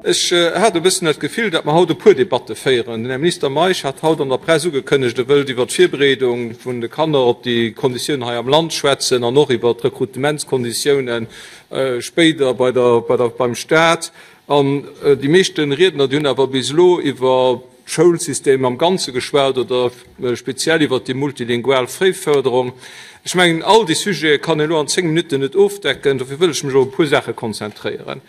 Ech hat e bëssen dat Gefill, datt mer haut e puer Debatte féieren. Den Här Minister Meisch hat haut an der Press ugekënnegt, e wëllt iwwert d'Virbereedung vun de Kanner op déi Konditiounen hei am Land schwätzen an och iwwert d'Rekrutementskonditiounen spéider bei der, bei der, beim Stat. An déi meeschte Riedner, déi hunn awer bis elo iwwer Schoulsystem am Ganze geschwat oder speziell iwwert déi multilingual Fréiförderung. Ech mengen, all déi Sujete kann een elo an 10 Minutten net ofdecken, dofir wëll ech mech op e puer Saache konzentréieren.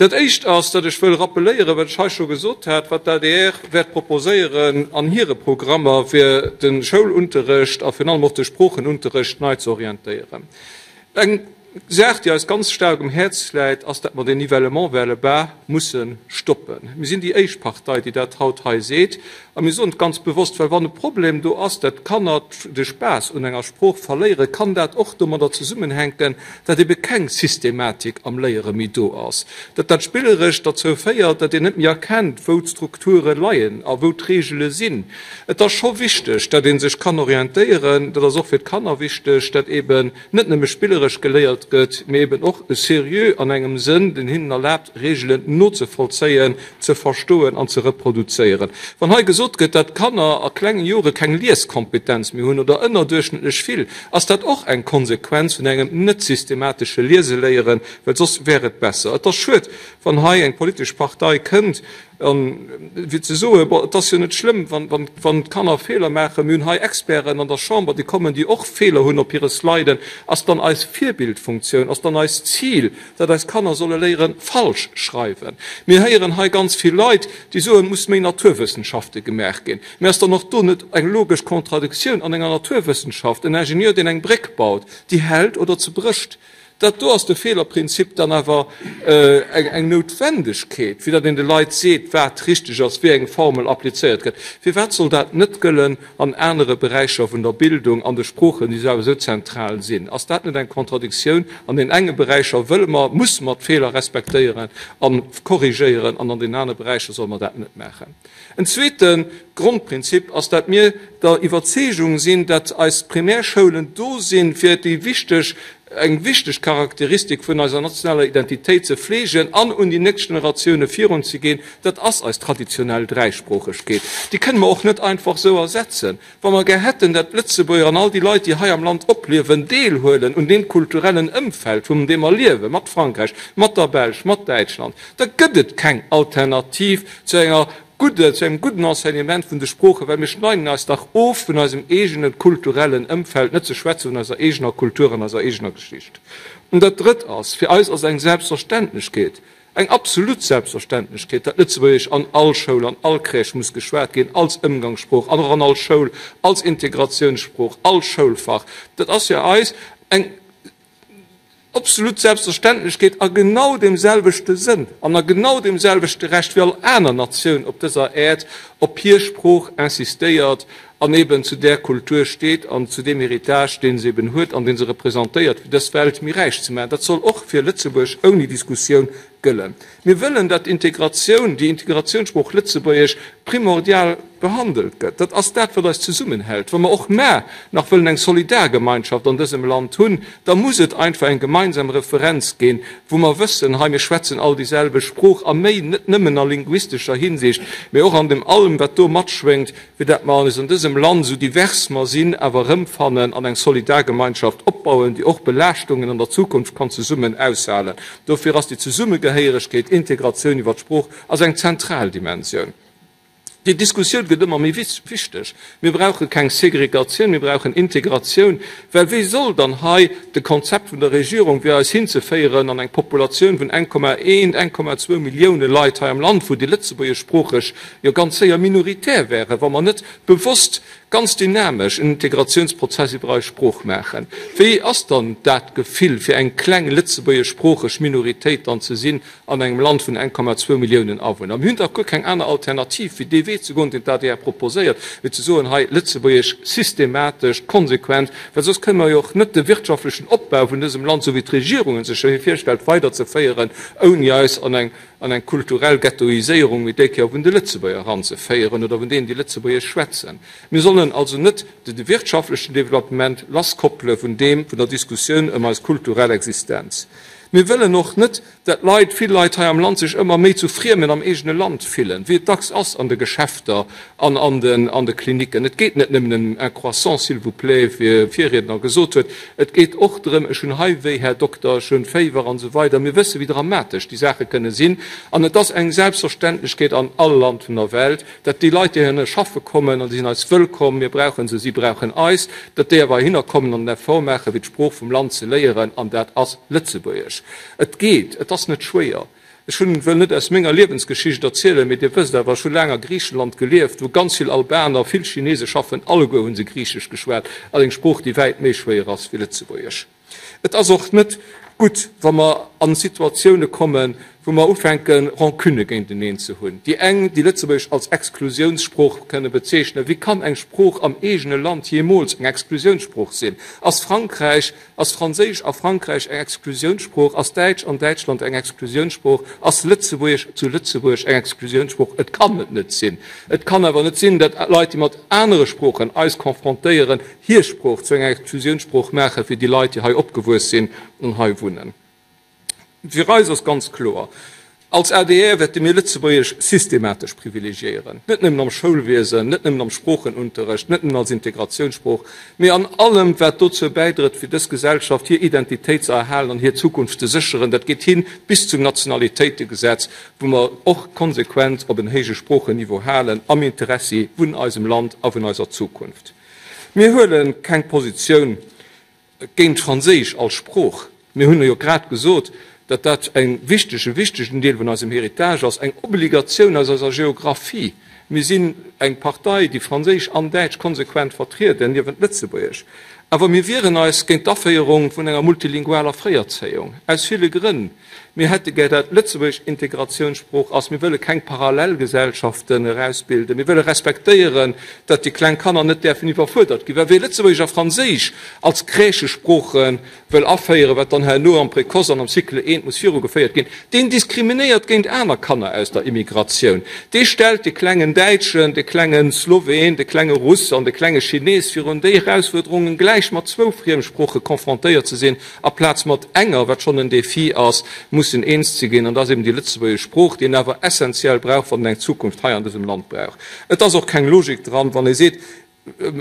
Dat Éischt ass, datt ech wëll rappeléieren, wat ech hei scho gesot hat, wat d'ADR wäert proposéieren an hire Programmer, fir de Schoulunterrecht a virun allem och de Sproochenunterrecht nei ze orientéieren. Eng Saach, déi eis ganz staark um Häerz läit, ass, datt mer deen Nivellement vers le bas musse stoppen. Mir sinn déi éischt Partei, déi dat haut hei seet. A mir soen et ganz bewosst, well wann e Problem do ass, datt d'Kanner de Spaass un enger Sprooch verléieren, kann dat och domadder zesummenhänken, datt ebe keng Systematik am Léiere méi do ass, datt dat Spillerescht derzou féiert, datt een net méi erkennt, wou d'Strukture leien a wou d'Regele sinn. Et ass scho wichteg, datt ee sech kann orientéieren. Dat ass och fir d'Kanner wichteg, datt eben net nëmme spilleresch geléiert gëtt, mee eben och e Seriö an engem Sënn, deen hinnen erlaabt, Reegelen nozevollzéien, ze verstoen an ze reproduzéieren. Wann hei gesot gëtt, dat d'Kanner a klenge Jore keng Lieskompetenz méi hunn oder ënnerduerchschnëttlech vill, ass dat och eng Konsequenz vun engem net systematesche Lieseléieren, well soss wär et besser. Et ass schued, wann hei eng politesch Partei kënnt, An fir ze soen, bon, et ass jo net schlëmm, wann d'Kanner Feeler maachen, mir hunn hei Experten an der Chamber, déi kommen, déi och Feeler hunn op hire Sliden, ass dann eis Virbildfunktioun, ass dann eist Zil, dat eis Kanner solle léieren, falsch schreiwen? Mir héieren hei ganz vill Leit, déi soen, et muss méi Naturwëssenschafte gemaach ginn. Mä ass dann och do net eng logesch Contradictioun an enger Naturwëssenschaft, en Ingenieur, deen eng Bréck baut, déi hält oder zebrécht? Dat do ass de Feelerprinzip dann awer eng Noutwendegkeet, fir datt een de Leit seet, wat richteg ass, wéi eng Formel applizéiert gëtt. Firwat soll dat net gëllen an anere Beräicher vun der Bildung, an de Sproochen, déi awer esou zentral sinn? Ass dat net eng Contradictioun? An den enge Beräicher wëlle mer, musse mer d'Feeler respektéieren a korrigéieren, an an den anere Beräicher solle mer dat net maachen. En zweete Grondprinzip ass, dat mir der Iwwerzeegung sinn, dat eis Primärschoulen do sinn, fir déi wichteg, eng wichteg Charakteristik vun eiser nationaler Identitéit ze fleegen an un déi nächst Generatioune virunzeginn. Dat ass eis traditionell Dräisproochegkeet. Déi kënne mer och net einfach esou ersetzen. Wa mer gär hätten, dat d'Lëtzebuerger an all déi Leit, déi hei am Land opliewen, deelhuelen un deem kulturellen Ëmfeld, vum deem mer liewen, mat Frankräich, mat der Belsch, mat Däitschland, da gëtt et keng Alternativ zu enger gudde, zu engem gudden Enseignement vun de Sproochen, well mir schneiden eis dach of vun eisem eegene kulturellen Ëmfeld, net ze schwätze vun eiser eegener Kultur an eiser eegener Geschicht. An dat Drëtt ass, fir eis ass eng Selbstverständlechkeet, Eng absolut Selbstverständlechkeet, datt Lëtzebuergesch an all Schoul, an all Crèche muss geschwat ginn, als Ëmgangssprooch an och an all Schoul, als Integratiounssprooch, als Schoulfach. Dat ass fir eis eng absolut Selbstverständlechkeet a genau deem selwechte Sënn an a genau deem selwechte Recht wéi all aner Natioun op dëser Äerd op hir Sprooch insistéiert an eben zu där Kultur steet an zu deem Héritage, dee se eben huet an dee se representéiert, fir dës Welt méi räich ze maachen. Dat soll och fir Lëtzebuerg ouni Diskussioun gëllen. Mir wëllen, datt d'Integratioun, déi Integratiounssprooch Lëtzebuergesch primordial behandelt gëtt. Dat ass dat, wat eis zesummenhält. Wa mer och mar nach wëllen eng Solidargemeinschaft an dësem Land hunn, da muss et einfach eng gemeinsam Referenz ginn, wou mer wëssen, hei mir schwätzen all déi selwecht Sprooch a méi, net nëmmen a linguistescher Hinsicht, mee och an dem allem, wat do matschwéngt, fir dat mer eis an dësem Land, esou divers mer sinn, awer erëmfannen an eng Solidargemeinschaft opbauen, déi och Belaaschtungen an der Zukunft kann zesummen aushalen. Dofir ass déi Zesummegehéieregkeet, Integratioun iwwer d'Sprooch ass eng zentral Dimensioun. Déi Diskussioun gëtt ëmmer méi wichteg. Mir brauche keng Segregatioun, mir brauchen Integratioun, well wéi soll dann hei de Konzept vun der Regierung, fir eis hinzeféieren an eng Populatioun vun 1,1, 1,2 Millioune Leit hei am Land, wou déi lëtzebuergeschsproocheg jo ganz séier minoritär wären, wa mer net bewosst ganz dynamesch en Integratiounsprozess iwwer eis Sprooch maachen. Wéi ass dann dat Gefill, fir eng kleng lëtzebuergeschsproocheg Minoritéit dann ze sinn an engem Land vun 1,2 Milliounen Awunner? Mir hunn dach guer keng aner Alternativ, wéi dee Wee ze goen, deen d'ADR proposéiert, wéi ze soen, hei Lëtzebuergesch systematesch, konsequent, well soss kënne mer jo och net de wirtschaftlechen Opbau vun dësem Land, esou wéi d'Regierung en sech virstellt, weiderzeféieren, ouni eis an eng an eng kulturell Ghettoiséierung méi déi Kéier vun de Lëtzebuerger eranzeféieren oder vun deenen, déi Lëtzebuergesch schwätzen. Mir sollen also net de wirtschaftlechen Developpement lasskoppele vun deem vun der Diskussioun ëm eis kulturell Existenz. Mir wëllen och net, dat Leit, vill Leit hei am Land sech ëmmer méi zu Friemen am eegene Land fillen, wéi et dacks ass an de Geschäfter an an den an de Klinicken. Et geet net nëmmen ëm un croissant, s'il vous plaît, wéi e Virriedner gesot huet. Et geet och drëm, ech hunn hei wéi, Här Dokter, ech hunn Féiwer an esou weider. Mir wësse wéi dramatesch déi Saache kënne sinn. An et ass eng Selbstverständlechkeet an all Land vun der Welt, dat déi Leit, déi heihinner schaffe kommen, an déi sinn eis wëllkomm, mir brauche se, si brauchen eis, dat déi awer heihinner kommen an den Effort maachen, fir d'Sprooch vum Land ze léieren, an dat ass Lëtzebuergesch. Et geet, et ass net schwéier. Ech hunn, wëll net aus menger Liewensgeschicht erzielen, mee Dir wësst awer, ech hu laang a Griichenland gelieft, wou ganz vill Albaner, vill Chinese schaffen, alleguer hu se Griichesch geschwat, also eng Sprooch, déi wäit méi schwéier ass wéi Lëtzebuergesch. Et ass och net gutt, wa mer a Situatioune kommen, wou mer ufänken, Rancunë géinteneen ze hunn. Déi eng, déi Lëtzebuergesch als Exklusiounssprooch kënne bezeechnen. Wéi kann eng Sprooch am eegene Land jeemools eng Exklusiounssprooch sinn? Ass Frankräich, ass Franséisch a Frankräich eng Exklusiounssprooch? Ass Däitsch an Däitschland eng Exklusiounssprooch? Ass Lëtzebuergesch zu Lëtzebuerg eng Exklusiounssprooch? Et kann et net sinn. Et kann awer net sinn, datt Leit, déi mat anere Sproochen eis confrontéieren, hir Sprooch zu enger Exklusiounssprooch maache fir déi Leit, déi hei opgewuess sinn an hei wunnen. Fir eis ass ganz kloer, Als adr wäerte mir Lëtzebuergesch systematesch privilegiéieren, net nëmmen am Schoulwiesen, net nëmmen am Sproochenunterrecht, net nëmmen als Integratiounssprooch, mee an allem, wat dozou bäidrëtt, fir dës Gesellschaft hir Identitéit ze erhalen an hir Zukunft ze sécheren. Dat geet hin bis zum Nationalitéitegesetz, wou mer och konsequent op en héije Sproochenniveau halen, am Interessi vun eisem Land a vun eiser Zukunft. Mir huele keng Positioun géint d'Franséisch als Sprooch. Mir hunn jo grad gesot, datt dat e wichtege, wichtegen Deel vun eisem Héritage ass, eng Obligatioun aus eiser Geographie. Mir sinn eng Partei, déi Franséisch an Däitsch konsequent vertrieden, niewent Lëtzebuergesch. Awer mir wieren eis géint d'Aféierung vun enger multilingualer Fréierzéiung, aus ville Grënn. Mir hätte gär, dat Lëtzebuergesch Integratiounssprooch ass. Mir wëlle keng Parallelgesellschaften erausbilden. Mir wëlle respektéieren, dat déi kleng Kanner net däerfen iwwerfuerdert ginn. Well wee Lëtzebuergesch a Franséisch als Crèchesprooche wëll aféieren, wat dann herno am Précoce an am Cycle I muss virugeféiert ginn, deen diskriminéiert géint aner Kanner aus der Immigratioun. Dee stellt de klengen Däitschen, de klenge Sloween, de klenge Russ an de klenge Chines virun déi Erausfuerderungen, gläich mat zwou Friemsprooche confrontéiert ze sinn, Aplaz mat enger, wat schonn en Défi ass, mussen eens ze ginn. An dat ass eben déi lëtzebuergesch Sprooch, déi een awer essenziell brauch, wann een eng Zukunft hei an dësem Land brauch. Et ass och keng Logik dran, wann ee seet,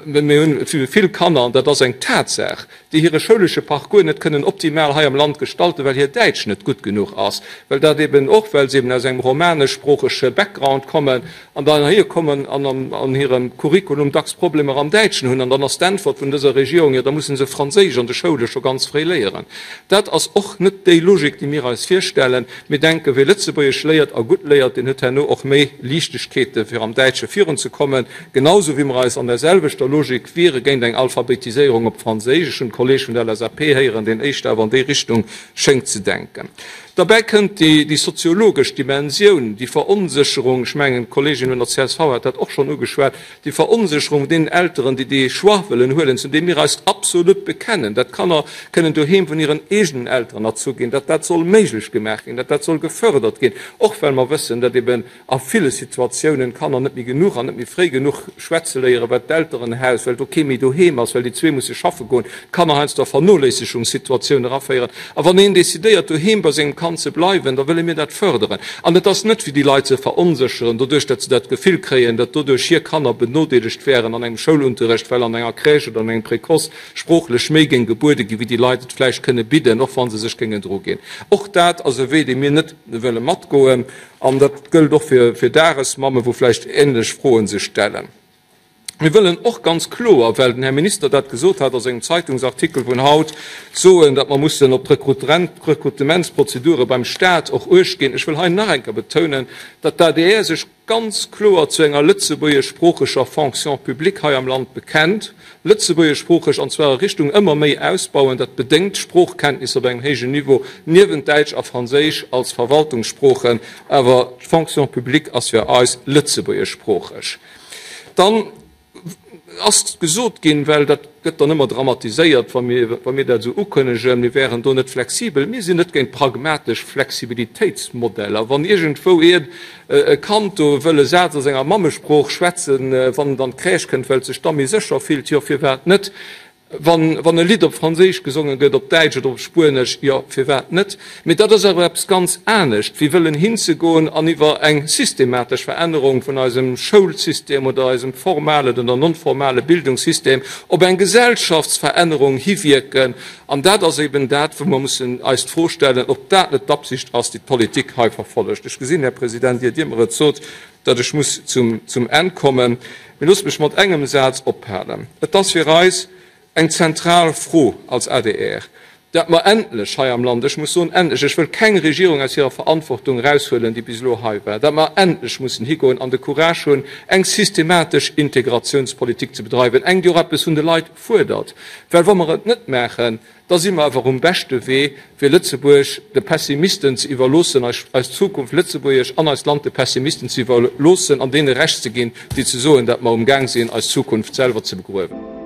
mir hunn vill Kanner, an dat ass eng Tatsaach, déi hire schoulesche Parcours net kënnen optimal hei am Land gestalten, well hir Däitsch net gutt genuch ass, well dat eben och, well se eben aus engem romaneschsproochege Background kommen, an dann heihe kommen an an hirem Curriculum dacks Problemer am Däitschen hunn, an dann ass d'Äntwert vun dëser Regierung, jo da musse se Franséisch an de Schoule scho ganz fréi léieren. Dat ass och net déi Logik, déi mir eis virstellen. Mir denken, wie Lëtzebuergesch léiert a gutt léiert, deen huet herno och méi Liichtegkeete fir am Däitsche virunzekommen, genau sou wéi mer eis an där selwechter Logik wiere géint eng Alphabetiséierung op Franséisch. Ech hunn de Kolleeg vun der LSAP héieren, deen éischter awer an déi Richtung schéngt ze denken. Derbäi kënnt déi soziologesch Dimensioun, déi Veronsécherung, ech mengen, d'Kolleegin vun der csv hat dat och schonn ugeschwat, déi Veronsécherung vun deenen Elteren, déi dee Choix wëllen huelen, zu deem mir eis absolut bekennen, dat d'Kanner kënnen doheem vun hiren eegenen Elteren erzu ginn, datt dat soll méiglech gemaach ginn, datt dat soll gefördert ginn, och well mer wëssen, datt eben a ville Situatiounen d'Kanner net méi genuch an net méi fréi genuch schwätze léieren, well d'Elterenhaus, well do kee méi doheem ass, well déi zwee musse schaffe goen, d'Kanner heiansdo a Vernoléissegungssituatiounen eraféieren. A wann een decidéiert, doheem bei sengem Kand ze bleiwen, da wëlle mir dat fërderen. An et ass net, fir déi Leit ze veronsécheren, doduerch datt se dat Gefill kréien, datt doduerch hir Kanner benodeelegt wären an engem Schoulunterrecht, well an enger Crèche oder an engem Précoce sproochlech méi géing gebuede ginn, wéi déi Leit et vläicht kënne bidden, och wa se sech géingen druginn. Och dat ass e Wee, dee mir net wëlle matgoen. An dat gëllt och fir Dagesmammen, wou vläicht ähnlech Froen sech stellen. Mir wëllen och ganz kloer, well den Här Minister dat gesot hat a sengem Zeitungsartikel vun haut, soen, datt mer mussen op d'Rekrutementsprozedure beim Stat och uecht ginn. Ech wëll hei nach eng Kéier betounen, datt d'ADR sech ganz kloer zu enger lëtzebuergeschsproocheger Fonction publique hei am Land bekennt, lëtzebuergeschsproocheg, an zwar a Richtung ëmmer méi ausbauen. Dat bedéngt Sproochkenntnisser op engem héijen Niveau, niewent Däitsch a Franséisch als Verwaltungssproochen. Awer d'Fonction publique ass fir eis lëtzebuergeschsproocheg. Dann ass gesot ginn, well dat gëtt dann ëmmer dramatiséiert, wa mir, wa mir dat esou ukënnegen, mir wären do net flexibel. Mir sinn net géint pragmatesch Flexibilitéitsmodeller. Wann iergendwou een e Kand do wëll e Saz a senger Mammesprooch schwätzen, wann et an d'Crèche kënnt, well et sech da méi sécher fillt, jo firwat net? Wann, wann e Lidd op Franséisch gesonge gëtt, op Däitsch oder op Spuenesch, jo, firwat net? Mee dat ass awer eppes ganz anescht, wéi wëllen hinzegoen an iwwer eng systematesch Verännerung vun eisem Schoulsystem oder eisem formalen oder non-formale Bildungssystem op eng Gesellschaftsverännerung hiwierken. An dat ass eben dat, wou mer mussen eis d'Fro stellen, ob dat net d'Absicht ass, déi d'Politik hei verfollegt. Ech gesinn, Här President, ier Dir mer et sot, datt ech muss zum, zum Enn kommen. Mee loosst mech mat engem Saz ophalen. Et ass fir eis eng zentral Fro als adr, datt mer endlech hei am Land, ech muss soen endlech, ech wëll keng Regierung aus hirer Verantwortung eraushuelen, déi bis elo hei war, datt mer endlech mussen higoen an de Courage hunn, eng systematesch Integrationspolitik ze bedreiwen, eng, déi och eppes vun de Leit fuerdert. Well wa mer et net maachen, Da si mer awer um beschte Wee, fir Lëtzebuerg de Pessimisten ze iwwerloossen, eis Zukunft Lëtzebuerg an eist Land de Pessimisten ze iwwerloossen an deene Recht ze ginn, déi ze soen, datt mer umgaang sinn, eis Zukunft selwer ze begruewen.